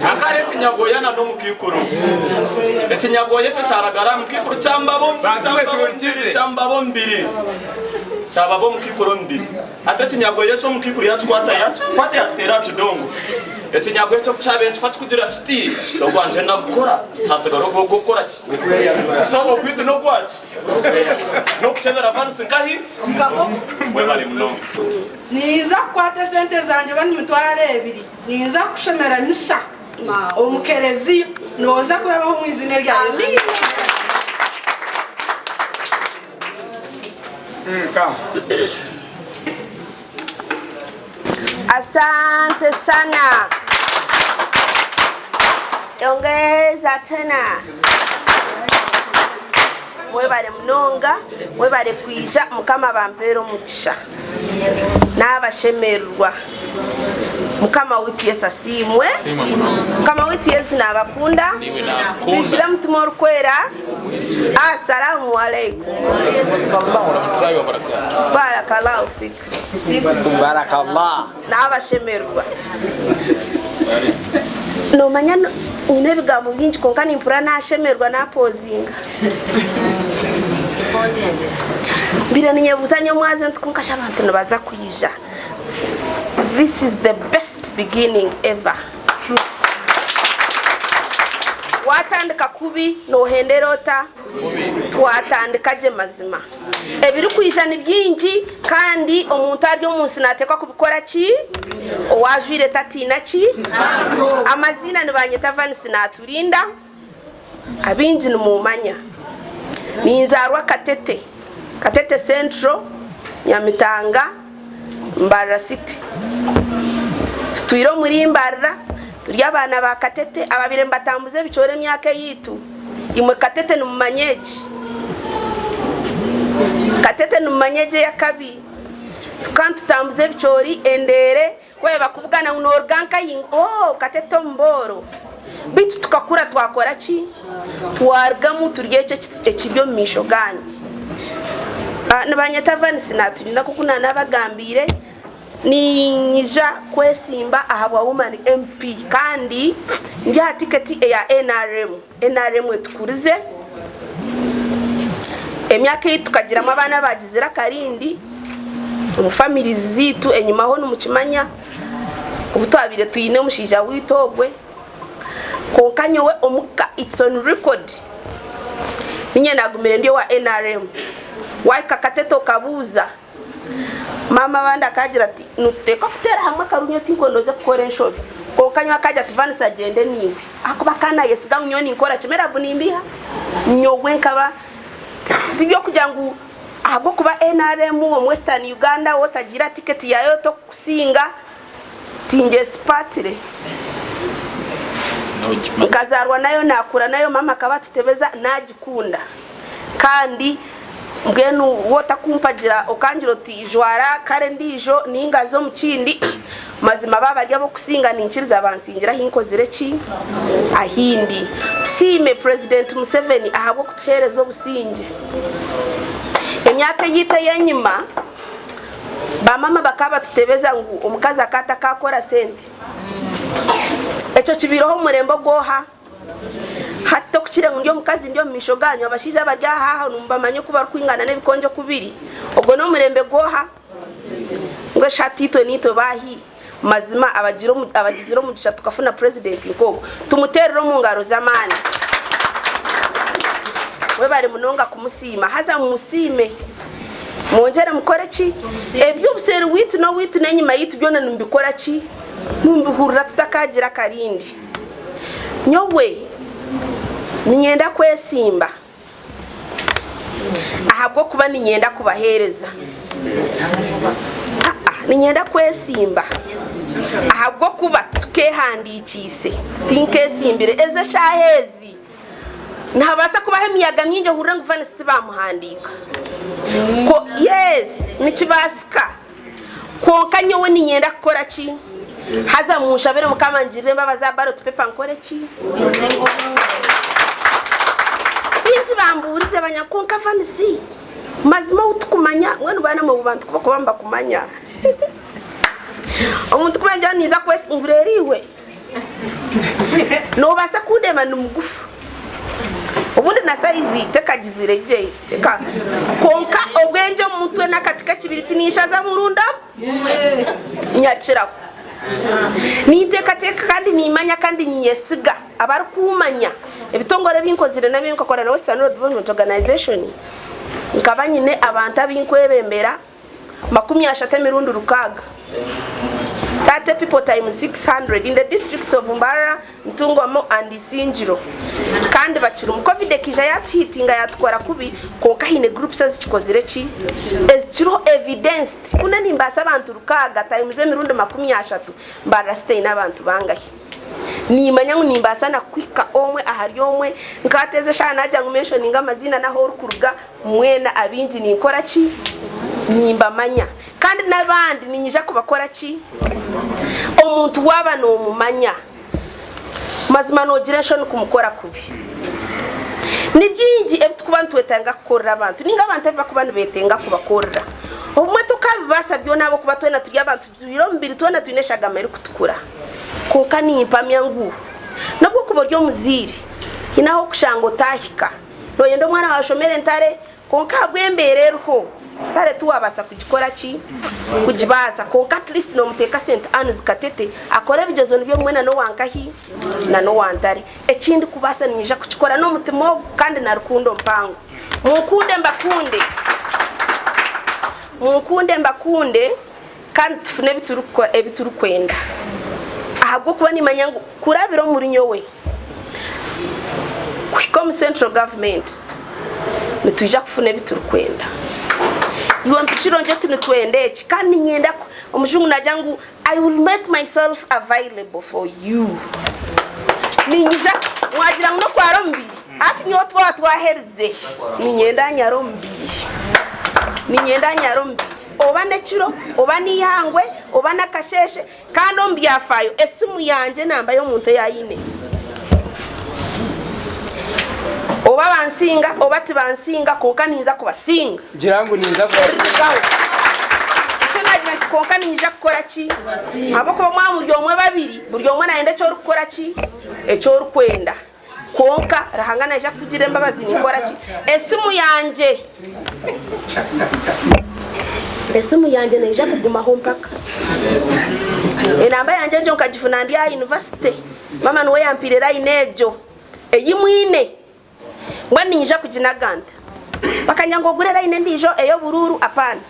Hakaba hariho ekinyabwoya na n'omukaikuru. Ekinyabwoya ekyo kyaragara aha mukaikuru kyambaba omu kyambaba omu mubiri kyambaba omu mubiri kyababa omukaikuru omu mubiri. Hati ekinyabwoya ekyo omukaikuru yakikwata yakikwata yakiteera aha kidongo. Ekinyabwoya ekyo ku kyabaire nikifa kikugira kiti, kiti ogwangye nagukora, kiti hatsigara ogw'okukora ki? So ogwaitu n'ogwaki? N'okukyebera vanisi nkahi? Webare munonga. Ninza kukwata esente zangye oba nimitwaro ebiri, ninza kukushomera misa omu kereziya, noza kurabaho omu izina erya Yesu. Asante sana. Ongeza tena. Mwebare munonga, mwebare kwija, Mukama abampeere omugisha. Nabashemererwa. Mukama waitu Yesu asiimwe. Mukama waitu Yesu nabakunda. Twijire Mutima Orikwera. Asalamu alaikum. Barakallahu fik. Barakallah. Nabashemererwa. Nomanya nyine ebigambo bingi kwonka nimpurira nashemererwa napozinga. Mbaire ninyebuuza nyomwazi nti kwonka shi abantu nibaza kwija. This is the best beginning ever. Watandika kubi nohendera ota? Twatandika gye mazima. Ebirikwija ni bingi kandi omuntu ari omu nsi naateekwa kubikora ki? Owaajwaire tatiina ki? Amaziina nibanyeta Vanisi Naaturinda, abaingi nimuumanya. Ninzaarwa Katete, Katete Central, Nyamitanga, Mbarara City. Tutwire omuri Mbarara, turi abaana ba Katete ababaire nibatambuza ebicoori emyaka eyaitu. Imwe Katete nimumanya egi? Katete nimumanya egi ey'akabi? Tukaba nitutambuza ebicoori endeere, ku baabaire bakubugana ngu nooruga nkahi? Ngu oo Katete omu booro. Beitu tukakura twakora ki? Twarugamu turi eki ekiri omu maisho gaanyu. Nibanyeta Vanisi Naturinda nk'oku naanabagambiire. Niinyija kwesimba ahabwa Woman MP kandi ndi aha tiketi eya nrm. Nrm etukurize, emyaka ei tukagiramu abaana abaagizire akarindi omu families zaitu enyimaho nimukimanya obu twabaire twine omushaija waitu ogwe kwonka nyowe omuka it's on record niinye naagumire ndi owa nrm. Waahika Katete okabuuza. Maama abandi akaagira ati, Nituteekwa kuteera hamwe akarungi oti nkonoze kukora enshobi. Kwonka nyowe akaagira ati, Vanessa agyende naiwe. Ahakuba akaba naayesiga ngu nyowe ninkora kimwe Rabu nimbiiha. Nyowe nkaba ti by'okugira ngu ahabw'okuba nrm omu Western Uganda waaba otagiire aha tiketi yaayo tokusinga, tingyesipaatire. Nkazaarwa nayo naakura nayo, maama akaba atutebeza naagikunda. Kandi mbwenu waaba otakumpagira okangira oti jwara kare endiijo nainga za omu kindi, mazima baaba bari ab'okusinga ninkiriza bansingira ahi nkozire ki? Ahi ndi. Tusiime Purezidenti Museveni ahabw'okutuheereza obusingye. Emyaka eyaitu ey'enyima, baamaama bakaba batutebeza ngu omukazi akaba atakaakora sente. Ekyo kibaireho omu murembe ogw'oha? Hati tokukire ngu ndi omukazi ndi omu maisho gaanyu, abashaija abari aha aha nimubamanya oku barikwingana n'ebikonjo oku biri. Ogwo n'omurembe gw'oha? Mbwenu shi hati itwe niitwe baahi? Mazima abagizire omugisha tukafuna purezidenti nk'ogwo. Tumuteerere omu ngaro z'amaani. Mwebare munonga kumusiima. Haza mumusiime. Mwongyere mukore ki? Eby'obuseeri bwaitu n'owaitu n'enyima yaitu byona nimubikora ki? Nimubihurira tutakaagira akarindi. Nyowe niinyenda kwesimba ahabw'okuba niinyenda kubaheereza. Aa, niinyenda kwesimba ahabw'okuba titukeehandiikiise, tinkeesimbire. Ezi eshaaha ezi nihabaasa kubaho emiyaga mingi ohurire ngu Vanisi tibaamuhandiika. Yes, nikibaasika. Kwonka nyowe niinyenda kukora ki? Haza munshabire Mukama angirire embabazi aha ballot paper nkore ki? Baingi bambuurize banya kwonka Vanisi mazima ou tukumanya mbwenu baana mwe obu bantu ku bakuba nibakumanya omuntu ku bangira ninza kwesi ngu reero iwe. Noobaasa kundeeba ndi mugufu, obundi na sayizi tekagizire gye, teka, kwonka obwengye omu mutwe n'akati k'ekibiriti ninshaza murundi gumwe nyakiraho. Ninteekateeka kandi nimmanya kandi ninyesiga abarikuumanya. Ebitongore ebi nkozire nabyo nkakora na Western Rural Development Organization, nkaba nyine abantu abu nkwebembera 30 emirundi 600, 30 people times 600 in the districts of Mbarara, Ntungamo and Isingiro. Kandi bakirimu. Covid ekaija yatuhitinga yatukora kubi kwonka haine groups ezikikozire ki? Ezikiriho evidenced. Kunu nimbaasa abantu 600 times emirundi 30 Mbarara city eine abantu bangahi? Nimanya ngu nimbaasa na kuhika omwe ahari omwe nkateeza eshaaha nagira ngu mentioninge amaziina n'ahu orikuruga Mwena abaingi ninkora ki? Nimbamanya. Kandi n'abandi niinyija kubakora ki? Omuntu waaba noomumanya, mazima noogira enshoni kumukora kubi. Ni bingi ebi turikuba nitwetenga kukorera abantu, nainga abantu ebi barikuba nibeetenga kubakorera. Obumwe tokaabibaasa byona ahabw'okuba twena turi abantu, tujwire omubiri, twena twine eshagama erikutukura. Kwonka nimpamya ngu n'obu orikuba ori omuzaire, haine ahu orikushanga otaahika. Nooyenda omwana waawe ashomere ntare, kwonka ahabw'embeera eriho, ntare tiwaabaasa kugikora ki? Kugibaasa. Kwonka at least noomuteeka St. Anne's Katete akore ebigyezo nibyo bimwe na n'owa nkahi? Na n'owa ntare. Eki ndikubaasa niinyija kukikora n'omutima ogu kandi na rukundo mpango. Munkunde mbakunde. Munkunde mbakunde kandi tufune ebi turikwenda. Ahabw'okuba niimanya ngu kurabira omuri nyowe, kuhika omu central government nitwija kufuna ebi turikwenda. Iwe mpikire ongye oti nitwenda eki kandi niinyenda omujungu naagira ngu I will make myself available for you. Niinyija mwagira ngu n'okwara omubiri hati nyowe twaba twaherize niinyenda nyare omubiri. Niinyenda nyare omubiri oba n'ekiro oba n'eihangwe oba n'akasheeshe. Kandi omu byafaayo, esimu yangye enamba y'omuntu ei aine. Oba bansinga oba tibansinga, kwonka ninza kubasinga. Gira ngu ninza kubasinga. Nikyo naagira nti kwonka niinyija kukora ki? Ahabw'okuba mwaba muri omwe babiri, buri omwe naayenda eki orikukora ki? Eki orikwenda. Kwonka Ruhanga naija kutugirira embabazi ninkora ki? Esimu yangye. Esimu yangye neija kugumaho mpaka. Enamba yangye egyo nkagifuna ndi aha yunivasite. Maama niwe yampaire layini egyo ei mwine. Mbwenu niinyija kuginaga nta? Bakangira ngu ogure layini endiijo ey'oburuuru, apaana.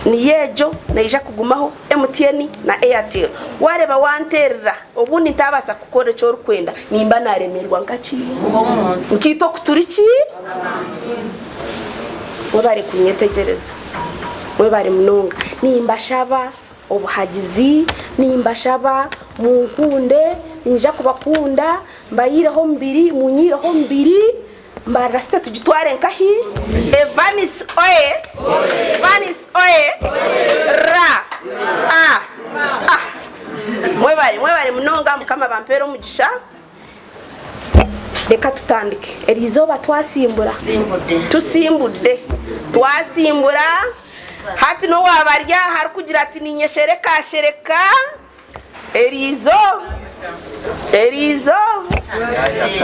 Niyo egyo neija kugumaho MTN na Airtel. Wareeba wanterera obundi ntabaasa kukora eki orikwenda nimba naremerwa nka ki? Nkaitwe oku turi ki? Mwebare kunyetegyereza. Mwebare munonga. Nimbashaba obuhagizi, nimbashaba munkunde, niinyija kubakunda, mbayiireho omubiri, munyiireho omubiri. Mbarara City tugitware nkahi? Evanis oye! Evanis oye! Ra! A! A! Mwebare, mwebare munonga, Mukama abampeere omugisha. Reka tutandike. Eri izooba twasimbura. Tusimbudde. Twasimbura. Hati n'owaaba ari aha arikugira ati niinyeshereka ashereka. Eriizooba, eriizooba,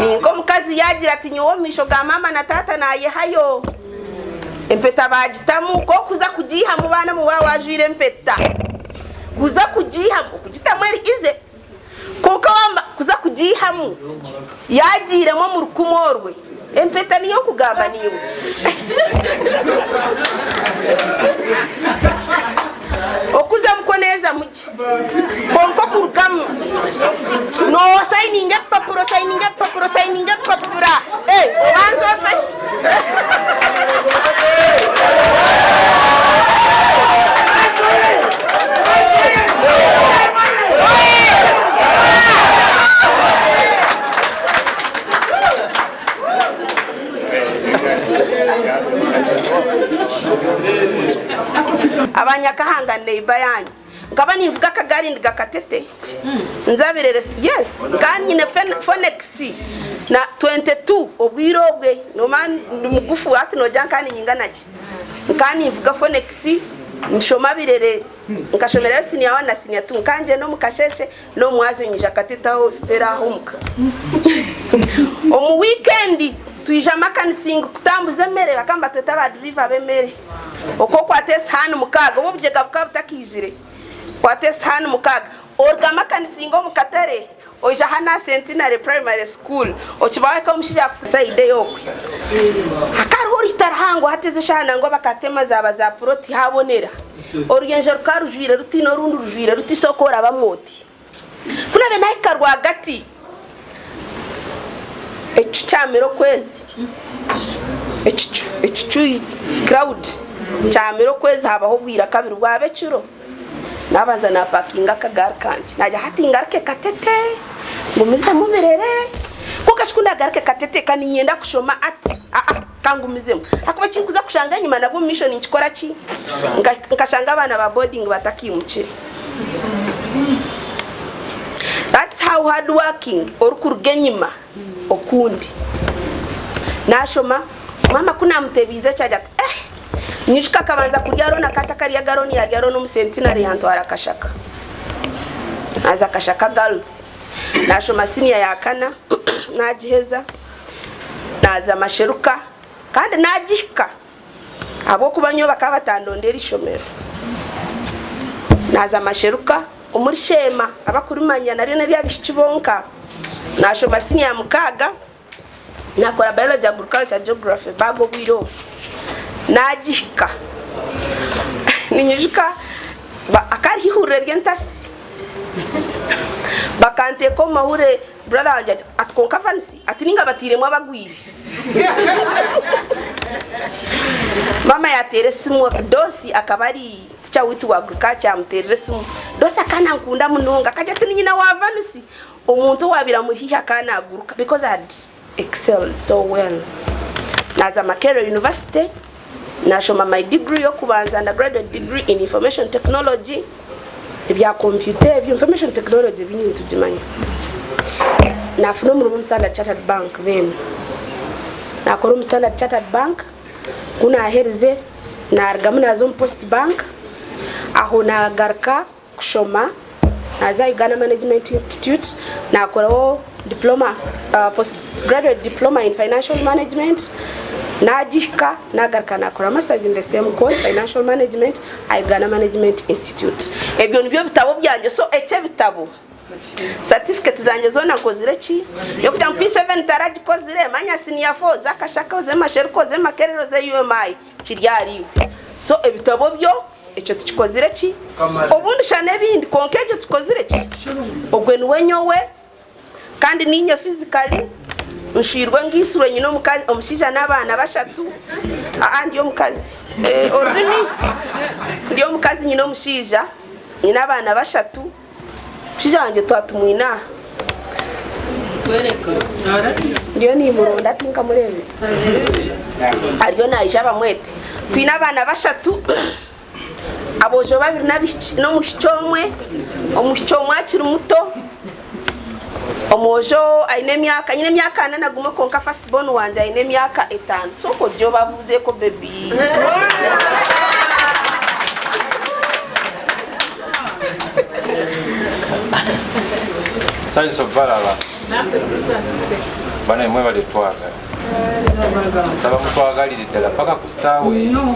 ninka omukazi yaagira ati nyowe omu maisho ga maama na taata naayehayo. Empeta baagitamu, ku orikuza kugiihamu baana mwe waaba waajwaire empeta, kuza kugiihamu, okugitamu eri easy, kwonka waaba kuza kugiihamu yaagiiremu omu rukumu orwe, empeta niyo nkugamba naiwe. Okuzamu kwo neezamu gye. Kwonka okurugamu nosayininga ebipapura osayininga ebipapura osayininga ebipapura obanze ofe shi. Abanyakahanga neighbour yanyu. Nkaba ninvuga akagaari ndiga Katete nza Birere yes nkaba nyine Phoenix na 22 obwire obwe nomanya ndi mugufu hati nogira nkaba ninyingana gye nkaba ninvuga Phoenix nshoma Birere. Nkashomerayo senior one na senior two. Nkangyenda omu kasheeshe n'omumwazyo nyija Katete aho Stella aho omuka. Omu weekend twija Makanisingi kutambuza emere, bakaba nibatweta ba driver b'emere. Okwo okwata esihaani mukaaga, obu obugyega bukaba butakiijire, okwata esihaani mukaaga oruga Makanisingi omu katare Oija hanu aha Centenary Primary School okibaho eka omushaija akuta side eyokwe. Hakaba hariho oruhita ruhango hati ezi eshaaha nangwa bakatema zaaba za puroti habonera. Oruyenje rukaba rujwire ruti n'orundi rujwire ruti sooka orabamu oti. Ku naabaire naahika rwagati ekicu kyamira okwezi, ekicu, ekicu, cloud, kyamira okwezi habaho obwira kabiri bwaba ekiro. Nabanza napakinga akagaari kangye nagira hati ngaruke Katete ngumizemu Birere kwonka shi kunagaruke Katete ka niinyenda kushoma ati aa kangumizemu ahakuba ekinkuza kushanga enyima nabwo omu maisho ninkikora ki? Nkashanga abaana ba boarding batakaimukire. That's how hard working orikuruga enyima okundi. Nashoma maama ku namutebiize ekyo agira ati eh Nyijuka akabanza kurya loan akaba atakaryaga loan yarya loan omu centenary yantwara Kashaka naza Kashaka girls nashoma senior ya kana nagiheza naza Masheruka kandi nagihika ahabw'okuba nyowe bakaba batandondera ishomero naza Masheruka omuri Sheema abakurimanya naryo nery'abaishiki bonka nashoma senior ya mukaaga. Naakora Biology, Agriculture, Geography baaga obwire obwo. Naagihika ninyijuka hakaba hariho eihuriro ry'entasi bakanteeka omu mahurire brother wangye ati ati kwonka Vanisi ati ninga batairemu abagwire. Maama yaateera esimu Dosi akaba ari teacher waitu wa Agriculture yaamuteerera esimu, Dosi akaba nankunda munonga akagira ati ni nyina wa Vanisi. Omuntu owaabaire amuri haihi akaba naaguruka because I had excelled so well. Naaza Makerere University, naashoma my degree y'okubanza, undergraduate degree in information technology, ebya kompyuta ebyo, information technology ebi nitugimanya. Naafuna omurimo omu Standard Chartered Bank then. Naakora omu Standard Chartered Bank, ku naaherize naarugamu naaza omu Post Bank, aho naagaruka kushoma naaza Uganda Management Institute naakoraho diploma, post graduate diploma in financial management naagihika naagaruka naakora masters in the same course financial management aha Uganda Management Institute. Ebyo nibyo bitabo byangye so eky'ebitabo certificate zangye zoona nkozire ki? Yokugira ngu P7 taragikozire manya senior 4 oze Kashaka oze Mashereka oze Makerere oze UMI kiri ahariiwe so ebitabo byo Ekyo tukikozire ki? Obundi shana n'ebindi, kwonka ebyo tukikozire ki? Ogwe niwe nyowe, kandi niinye physically, nshwirwe ngeitsirwe nyine omukazi, omushaija n'abaana bashatu. Aa ndi omukazi. Eh, orurimi, ndi omukazi nyine omushaija, nyine abaana bashatu. Omushaija wangye twaba tumwine aha. Ndiyo nimuronda tinkamureebire. Ariyo naija bamwete. Twine abaana bashatu, aboojo babiri n'abaishiki n'omwishiki omwe. Omwishiki omwe akiri muto, omwojo aine emyaka, nyine emyaka ana na gumwe kwonka first born wangye aine emyaka etaano. Sooka ogye obabuuzeeko baby. Nsanyuse okubalaba banaye mwebale twagala nsaba mutwagalire ddala paka ku ssaawa eno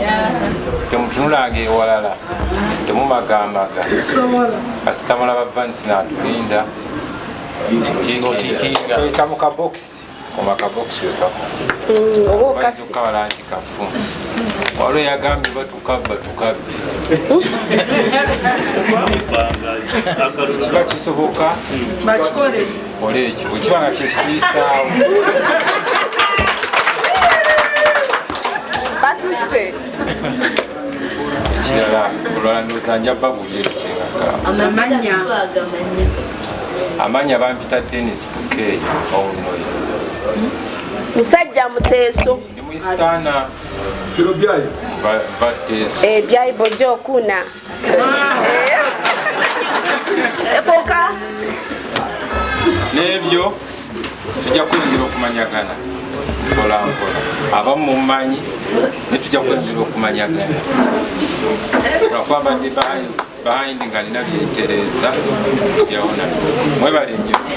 temutunulanga ewalala temumagamaga kasita mulaba vansi natulinda eka mu kabokisi Koma akabokisi wekako. Oba okasi. Okukabala nti kafu. Waliwo eyagambye oba tukabba tukabbe. Kiba kisoboka. Bakikore. Kora ekyo. Bwekiba nga kyekituyisaawo. Batuse. Ekirala olulala ndowooza nja babuulira ebisingako. Amanya. Amanya bampita Denis Tukeyi Owunoyo. Musajja muteeso. Ndi muisitaana. Kiro byayi. Va Teeso. Eh, byayi bojo kuna. Konka. N'ebyo tujja kweyongera okumanyagana mpola mpola. Abamu mummanyi naye tujja kweyongera okumanyagana. Lwakuba mbadde behind. behind nga nina byentereeza byona. Mwebale nnyo.